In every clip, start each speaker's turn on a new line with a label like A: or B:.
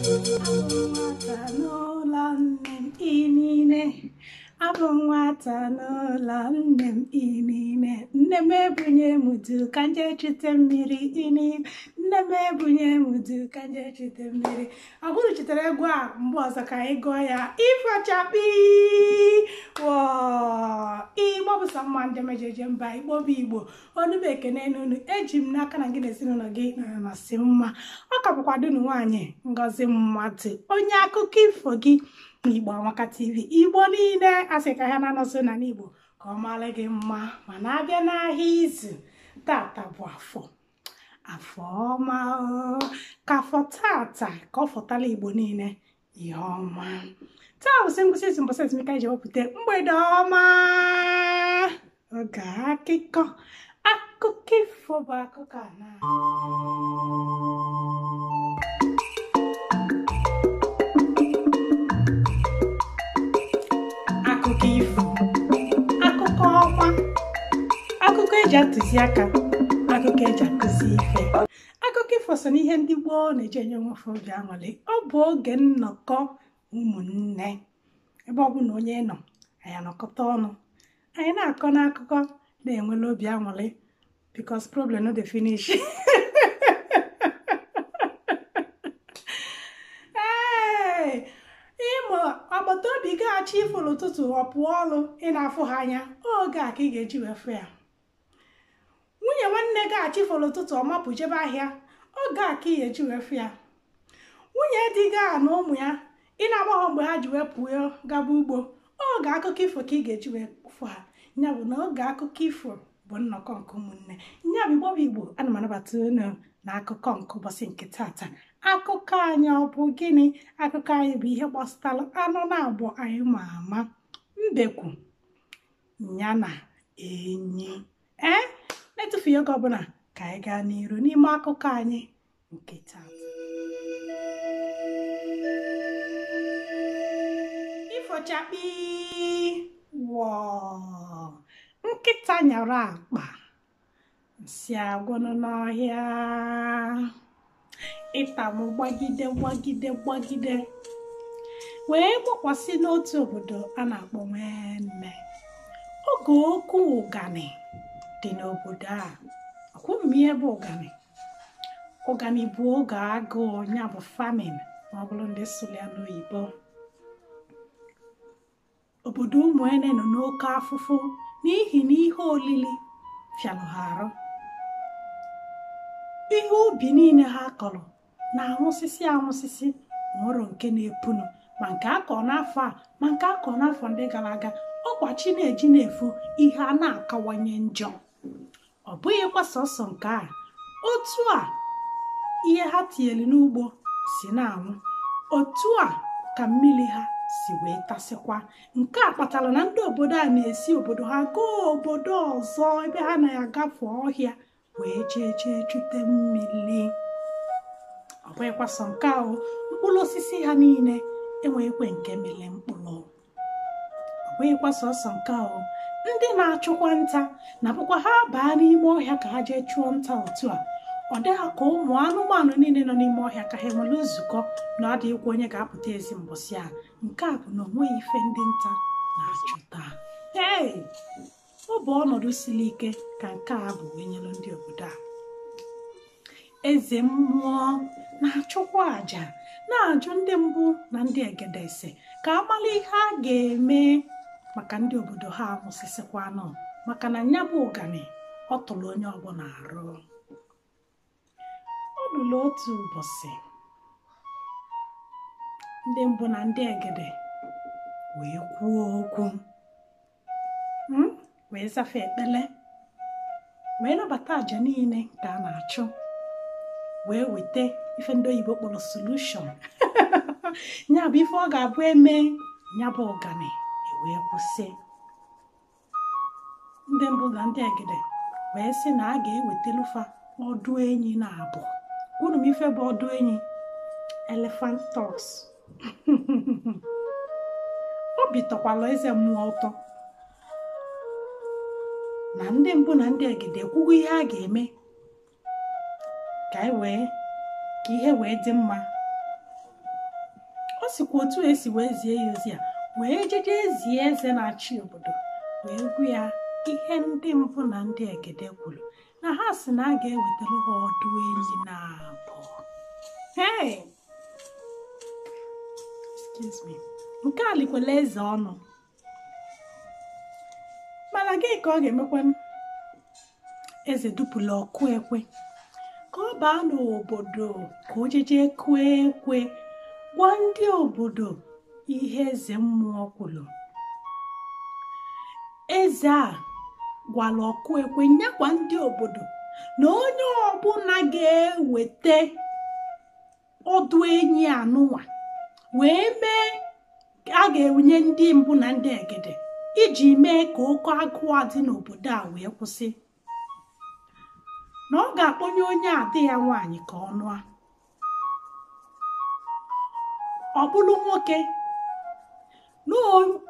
A: Nwata n'ụlọ nne m inine, abụ m nwata n'ụlọ nne m inine, nne m ebunye m udu ka m jee chute mmiri inine, nne m ebunye m udu ka m jee chute mmiri. Ọ bụrụ chutere egwu a mgbe ọzọ ka anyị gụọ ya. Ifechapị wọọ Igbo bụ sọ mma ndị mejeje mba. Igbo bụ Igbo, onu m ekene n'unu. Eji m n'aka na gị na ezinụlọ gị nọrọ na si mma. Ọ ka bụkwa dunu nwaanyị Ngozi Mmadụ, onye akụkọ ifo gị n'Igbo Amaka TV. Igbo niile asị ka ha na-anọzi na n'Igbo ka ọ mara gị mma. Mana abịa n'ahịa izu tata bụ afọ, afọ ọma o. Ka afọ tata ka ọ fọtala Igbo niile ihe ọma. Taa bụ sị ngwụsị izu mbọsị ezumike anyị ji wepụta mgbede ọma, oge akụkọ akụkọ ifo bụ akụkọ a na akụkọ ifo, akụkọ ọma, akụkọ eji atụziaka, akụkọ eji akụzi ife. Akụkọ ifo so n'ihe ndị gboo na-eji enye onwe obi aṅụrị. Ọ bụ oge nnọkọ ụmụnne, ebe ọ bụ na onye nọ anyị anọkọta ọnụ, anyị na-akọ n'akụkọ na-enwele obi aṅụrị, because problem no dey finish. Ee, ịmụ agbata obi gaghachi ifuru ụtụtụ ọ pụọ ọrụ, ị na-afụ ha anya, oge a ka ị ga-eji wee fụ ya. Nwunye nwanne gaghachi ifuru ụtụtụ ọ mapụ jebe ahịa, oge a ka ị ga-eji wee fụ ya. Nwunye di gị a na ụmụ ya ị na-agbahọ mgbe ha ji wee pụọ gaba ugbo, oge akụkọ ifo ka ị ga-eji wee fụ ha. Ya bụ na oge akụkọ ifo bụ nnọkọ nke ụmụnne. Ya bụ Igbo bụ Igbo, ana m anabata unu na akụkọ nke ụbọchị nke tata. Akụkọ anyị ọ bụ gịnị? Akụkọ anyị bụ ihe gbasara anụ na-abụ anyị ma ama, mbekwu ya na enyi. Ee, na-etufughị oge ọbụla ka anyị gaa n'iru n'ime akụkọ anyị nke tata. Ifochakpi wọọ, nkịta nyara akpa, nsị agwụnụ n'ọhịa, ịtamụ gbagide gbagide gbagide wee gbakwasị n'otu obodo a na-akpọ Nwenne. Oge okwu ụganị dị n'obodo a, akwụrụ m ihe bụ ụganị. Ụganị bụ oge agụụ, ya bụ famine ma ọ bụrụ ndị sụrụ ya n'oyibo. Obodo Ụmụene nọ n'oke afụfụ n'ihi na ihe olili fịalụ ha arụ. Ihe ubi niile ha kọrọ na-anwụsịsị anwụsịsị, nwere nke na-epunụ, ma nke akọ n'afọ a ma nke akọ n'afọ ndị gara aga. Ọkwa chi na-eji na-efu, ihe a na-akawanye njọ. Ọ bụghịkwa sọsọ nke a, otu a ihe ha tinyere n'ugbo si na-anwụ, otu a ka mmiri ha si wee tasịkwa. Nke a kpatara na ndị obodo a na-esi obodo ha gaa obodo ọzọ ebe ha na-agafe ọhịa wee jee jee chute mmiri. Ọ bụghịkwa sọ nke ahụ, mkpụrụ osisi ha niile enweghịkwe nke mịrị mkpụrụ. Ọ bụghịkwa sọsọ nke ahụ, ndị na-achụkwa nta na-abụkwa ha baa n'ime ọhịa ka ha jee chụọ nta. Otu a ọ dịghị ka ụmụ anụmanụ niile nọ n'ime ọhịa ka ha enwere nzukọ na ọ dịghịkwa onye ga-apụta ezi mbọsị a. Nke a bụ na onweghị ife ndị nta na-achụta. Ee, ọ bụ ọnọdụ siri ike ka nke a bụ wee nyere ndị obodo a. Eze mmụọ na-achụkwa àjà, na-ajụ ndị mbụ na ndị egedese ka amala ihe a ga-eme maka ndị obodo ha anwụsịsịkwanụ, maka na nya bụ ụganị ọ tụrụ onye ọbụla arụ. Ọ lụrụ otu ụbọchị, ndị mbụ na ndị egede wee kwuo okwu, wee zafe ekpele, wee nabata àjà niile ka a na-achụ, wee weta ife ndị oyibo kpọrọ solution. Ya bụ ife ọ ga-abụ eme ya bụ ụganị wee kwụsị. Ndị mbụ na ndị egede wee sị na a ga-ewetalufa ọdụ enyi na abụọ. Unu m ife bụ ọdụ enyi? Elephant tusk. Obi tọkwala eze mmụọ ụtọ na ndị mbụ na ndị egede ekwugo ihe a ga-eme ka ihe wee dị mma. sikwa otu esi wee zie ya ozi a wee jeje zie eze na-achị obodo wee gwa ya ihe ndị mbụ na ndị egede kwuru na ha si na a ga-ewetara ha ọdụ enyi na-abụ. Hey! Excuse me. Nke a likwala eze ọnụ. Mana gịnị ka ọ ga-emekwanụ? Eze dupụla ọkụ ekwe ka ọ baa n'obodo ka o jeje kụọ ekwe gwa ndị obodo ihe eze mmụọ kwuru. Eze a gwara ọkụ ekwe nyakwa ndị obodo na onye ọbụla ga-eweta ọdụ enyi anụnwa wee mee a ga-enye ndị mbụ na ndị egede iji mee ka oke agụụ dị n'obodo a wee kwụsị, na ọ ga-akpọnye onye adị ya nwaanyị ka ọ nụa. Ọ bụrụ nwoke,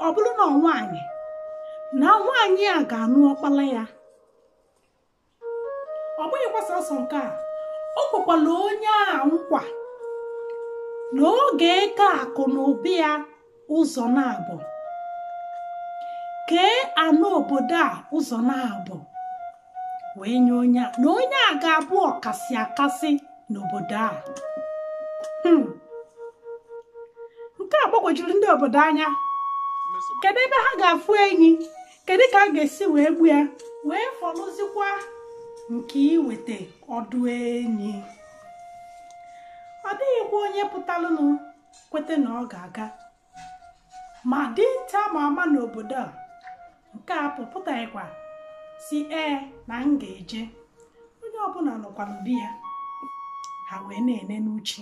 A: ọ bụrụ na nwaanyị, na nwaanyị a ga-anụ ọkpala ya. Ọ bụghịkwa sọsọ nke a, o kwekwala onye a nkwa na oge eke akụ na ụba ya ụzọ na-abụ, kee anụ obodo a ụzọ na-abụ wee nye onye a, na onye a ga-abụ ọkasị akasị n'obodo a. Nke a gbagwojuru ndị obodo anya. Kedu ebe ha ga-afụ enyi? Kedu ka a ga-esi wee gbu ya? Wee fọlụzikwa nke iweta ọdụ enyi. Ọ dịghịkwa onye pụtalụnụ kwete na ọ ga-aga. Ma dinta ma ama n'obodo a nke a pụtaghịkwa si ee na m ga-eje. Onye ọbụla nọkwara bi ya, ha wee na-ene n'uchi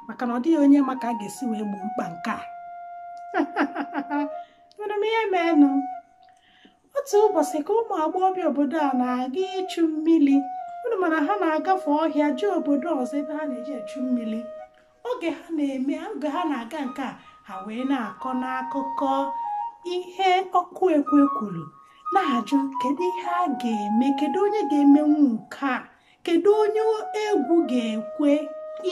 A: maka na ọ dịghị onye maka a ga-esi wee gboo mkpa nke a. Nwere m ihe meenụ. Otu ụbọchị ka ụmụ agbọghọbịa obodo a na-aga ịchụ mmiri. Unu mana ha na-agafe ọhịa jee obodo ọzọ ebe ha na-eji echu mmiri. Oge ha na-eme, oge ha na-aga nke a, ha wee na-akọ n'akụkọ ihe ọkụ ekwe kwuru, na-ajụ kedu ihe a ga-eme, kedu onye ga-emenwu nke a, kedu onye egwu ga-ekwe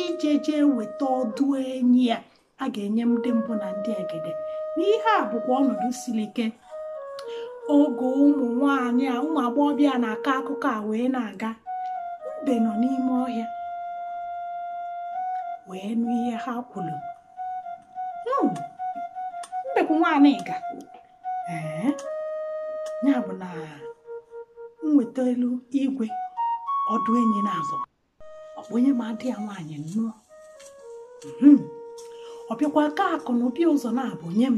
A: ije jee weta ọdụ enyi ya a ga-enye ndị mbụ na ndị egede. N'ihe a bụkwa ọnọdụ siri ike. Oge ụmụ nwaanyị a, ụmụ agbọghọbịa na-akọ akụkọ a wee na-aga, mbe nọ n'ime ọhịa wee nụ ihe ha kwuru. Mbekwu nwaanyị ga ee ya bụ na nweta elu igwe ọdụ enyi na-abụ ọ bụ onye ma dị ya nwaanyị nnụọ. Ọ bịakwa ka akụ na ụbịa ụzọ na-abụ nye m.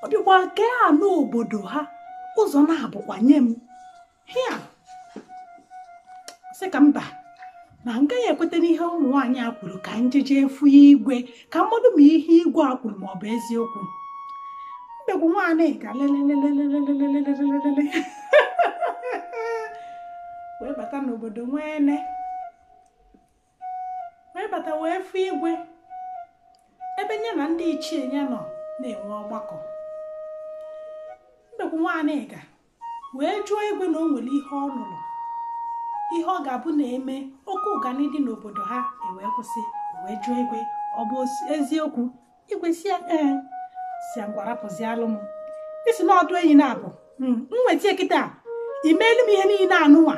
A: Ọ bịakwa kee anụ obodo ha ụzọ na-abụkwa nye m. Hịa sị ka mba na m gaghị ekweta n'ihe ụmụ nwaanyị a kwuru ka njeje efu igwe ka mmadụ ma ihe igwe a kwuru ma ọ bụ eziokwu. Mbekwu nwaanyị ga lelelelelelelelelelele wee bata n'obodo nwene, wee bata wee fụ igwe ebe nye na ndị ichie ya nọ na-enwe ọgbakọ. Mbekwu nwaanyị ga wee jụọ igwe na o nwere ihe ọ nụrụ, ihe ọ ga-abụ na-eme oke ụgani dị n'obodo ha ewee kwụsị. Wee jụọ igwe ọ bụ eziokwu. Igwe si ya ee, si ya ngwa rapụzialụ m isi na ọdụ enyi na-abụ m nweta kịta imeelu m ihe niile anụnwa.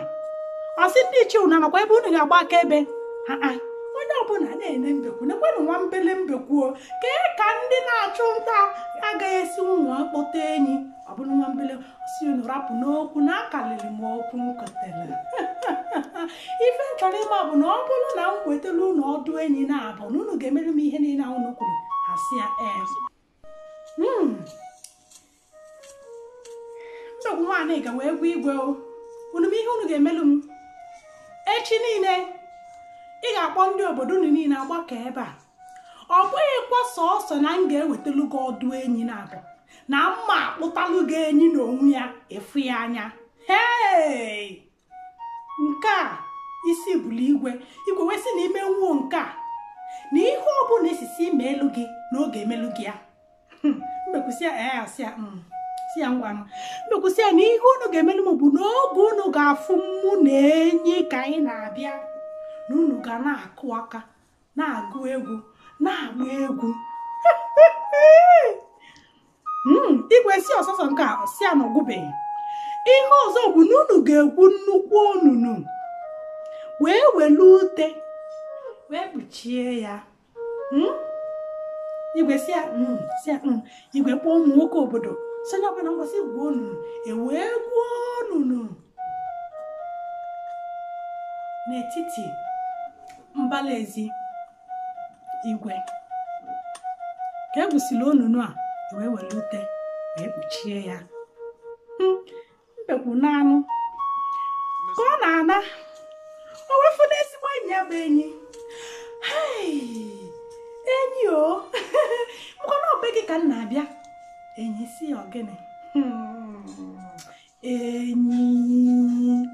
A: Ọ sị ndị ichie unu nakwa ebe unu ga-agba aka ebe ha. Onye ọbụla na-ene mbekwu nekwenụ nwa mbele mbekwuo kee ka ndị na-achụ nta agaghị esi nwa kpọta enyi. Ọ bụrụ nwa mbele si unu rapụ n'okwu na akalịrị m okwu m kotere. Ife m chọrọ ịma bụ na ọ bụrụ na m wetara unu ọdụ enyi na-abụ na unu ga-emere m ihe niile unu kwuru. Ha si ya ee. Mbekwu nwaanyị ga wee gwa igwe o unu m ihe unu ga-emelụ m echi niile. Ị ga-akpọ ndị obodo unu niile agbakọ ebe a. Ọ bụghịkwa sọọsọ na m ga-ewetalu gị ọdụ enyi na-abụ na mma akpụtalụ gị enyi n'onwe ya efu ya anya. Hei! Nke a isi bụlụ igwe. Igwe wee sị na ime nwuo nke a na ihe ọbụla esisi ime elu gị na oge emelu gị ya. Mbekwusi ya ee, asị ya si ya ngwanụ. Mbekwusi ya na ihe unu ga-emelu m bụ n'oge unu ga-afụ mụ na enyi ka anyị na-abịa, na unu ga na-akụ aka, na-agụ egwu, na-agba egwu. Igwe si ọsọsọ nke a si a na ọgwụbeghị. Ihe ọzọ bụ na unu ga-egwu nnukwu onunu wee welu ute wee kpuchie ya. Igwe si ya igwe kpọọ ụmụ nwoke obodo si onye ọbụla ngwasị gwuo onunu, e wee gwuo onunu n'etiti mbala ezi igwe. Ka e gwusiri onunu a, wee were ute wee kpuchie ya. Mbekwu n'anụ ka ọ na-ana, o wefu n'ezigbo enyi ya bụ enyi. Enyi o, mkwana obe gị ka m na-abịa. Enyi si ya ogene. Enyi,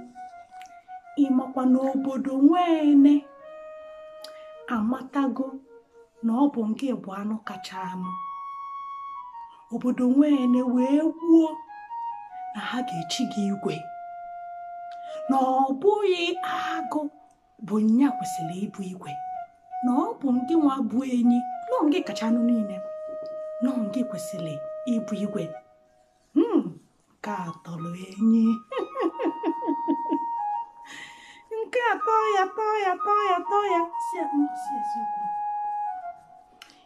A: ịmakwa n'obodo nwene amatago na ọ bụ nke bụ anụ kacha anụ. Obodo nwene wee kwuo na ha ga-echi gị igwe, na ọ bụghị agụ bụ nya kwesịrị ịbụ igwe, na ọ bụ nke nwa bụ enyi, nọ nke kacha anụ niile, nọ nke kwesịrị ịbụ igwe. Nke a tọrọ enyi. Nke a tọọ ya tọọ ya tọọ ya tọọ ya si eziokwu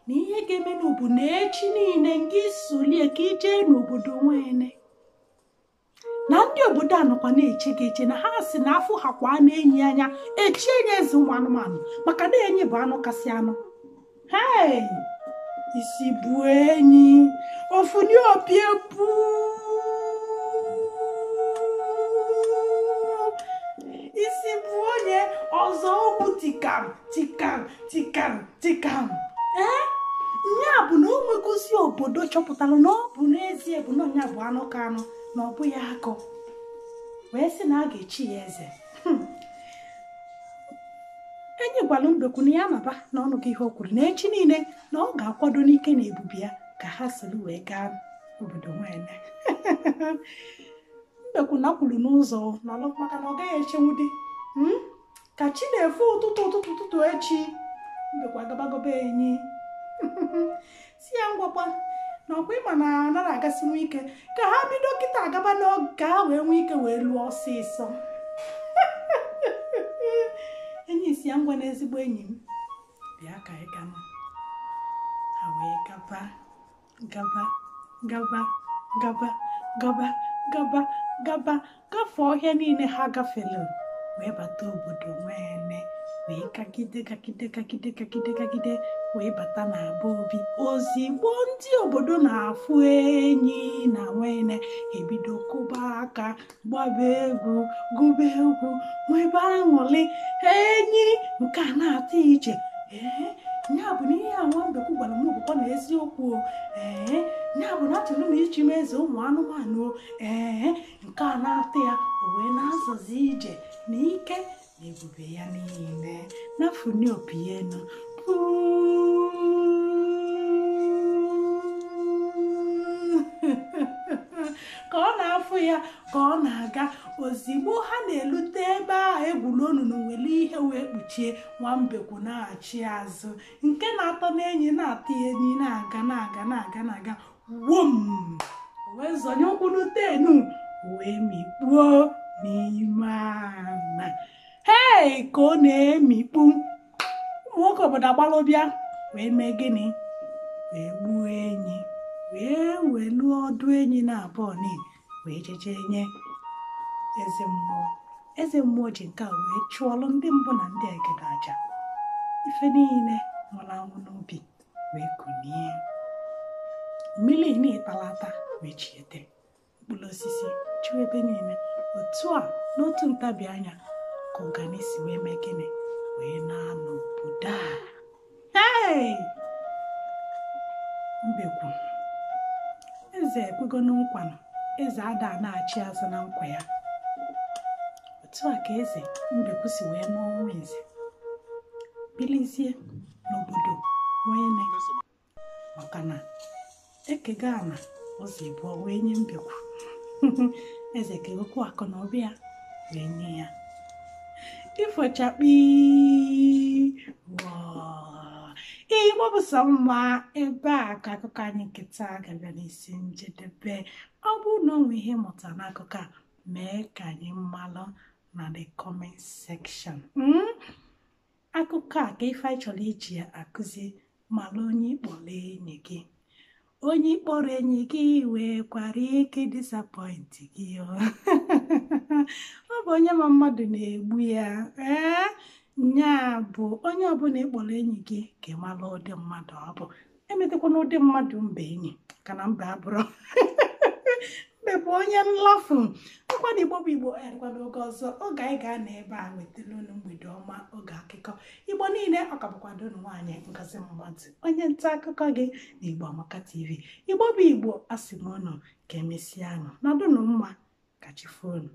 A: na ihe ga-eme n'obu na echi niile nke solie ka ijee n'obodo nwene, na ndị obodo a nọkwa na-eche gị eche, na ha si na afọ ha kwa na-enyi anya echi enye eze ụmụ anụmanụ, maka na enyi bụ anụ kasị anụ. Hei, isi bụ enyi ofuni opi ebu. Isi bụ onye ọzọ okwu tikam tikam tikam tikam. Ee, nya bụ na o nwegosi obodo chọpụtara na ọ bụ n'ezie bụ na nya bụ anụ ka anụ, na ọ bụghị akụ, wee sị na a ga-echi ya eze. Enyi gwara Mbekwu na ya naba na ọnụ gị ihe o kwuru, na echi niile na ọ ga-akwado n'ike na ebube ya ka ha soro wee gaa obodo nwene. Mbekwu nakwuru n'ụzọ nọrọ maka na ọ gaghị echenwude. Ka chi na-efe ụtụtụ ụtụtụ ụtụtụ echi, Mbekwu agabagobe enyi si ya ngwakwa na ọkwa ịma na anaghị agasinwu ike, ka ha bido kịta agaba n'oge ka ha wee nwee ike wee lụọ ọsịsọ. Enyi si ya ngwa na ezigbo enyi m bịa ka anyị ganụ. Ha wee gaba gaba gaba gaba gaba gaba gaba gafee ọhịa niile ha gafere wee bata obodo nwene, wee gagide gagide gagide gagide gagide wee bata na be obi. Ozigbo ndị obodo na-afụ enyi na nwene ebido kụba aka, gbaba egwu, gụba egwu, nwebe aṅụrị. Enyi nke a na-atụ iche. Ee, ya bụ na ihe a nwa Mbekwu gwara m bụkwa na eziokwu o. Ee, ya bụ na achọrọ m ichi m eze ụmụ anụmanụ o. Ee, nke a na-atụ ya, o wee na-azọzi ije na ike na ebube ya niile na-afụni opi elu. Ka ọ na-afụ ya ka ọ na-aga, ozigbo ha na-elute ebe ahụ egwuru onunu were ihe wee kpuchie, nwa Mbekwu na-achị azụ nke na-atọ n'enyi na-atọ enyi na-aga na-aga na-aga na-aga wom, wee zọnye ụkwụ n'utenu wee mikpuo n'ime ala. Hei, ka ọ na-emikpu, ụmụ nwoke obodo agbalụbịa wee mee gịnị? Wee gbuo enyi, wee welu ọdụ enyi na abụọ ni wee jeje nye eze mmụọ. Eze mmụọ ji nke a wee chụọlụ ndị mbụ na ndị egede aja. Ife niile nwụrụ anwụ n'ubi wee kunie, mmiri niile ata wee chiete, mkpụrụ osisi chụọ ebe niile. Otu a n'otu ntabi anya ka ọgani si wee mee gịnị? Wee na-anọ obodo a. Hei, Mbekwu eze ekwego nkwanụ, eze ada na-achị azụ na nkwa ya. Otu a ka eze Mbekwu si wee n'ọnwa eze bilizie n'obodo nwene, maka na ekego ana ụzọ ịbụọ wee nye Mbekwu. Eze kegokwu akụ na ụba ya wee nye ya. Ifochakpi wọọ. Igbo bụ sọ mma. Ebe a ka akụkọ anyị nke taa ga-abịa n'isi njedebe. Ọ bụrụ na o nwee ihe ịmụta n'akụkọ a, mee ka anyị mmalụ na the comment section. Akụkọ a ka ife anyị chọrọ iji ya akụzi: mara onye ịkpọrọ enyi gị. Onye ịkpọrọ enyi gị nwekwara ike disappoint gị. Ọ bụ onye ma mmadụ na-egbu ya. Ee, nya bụ onye ọbụla ịkpọrọ enyi gị ka ị mara ụdị mmadụ ọ bụ. Emetakwana ụdị mmadụ mba enyi, ka na mba abụrụ mbe bụ onye nlafu. Nkwa na Igbo bụ Igbo. Adịkwa n'oge ọzọ, oge anyị ga-anọ ebe a wetara unu mgbede ọma, oge akụkọ Igbo niile. Ọ ka bụkwado unu nwaanyị Ngozi Mmadụ, onye nta akụkọ gị na Igbo Amaka TV. Igbo bụ Igbo, asị m unu ka emesịa. Nụ nọdụnụ mma, ka chi fonu.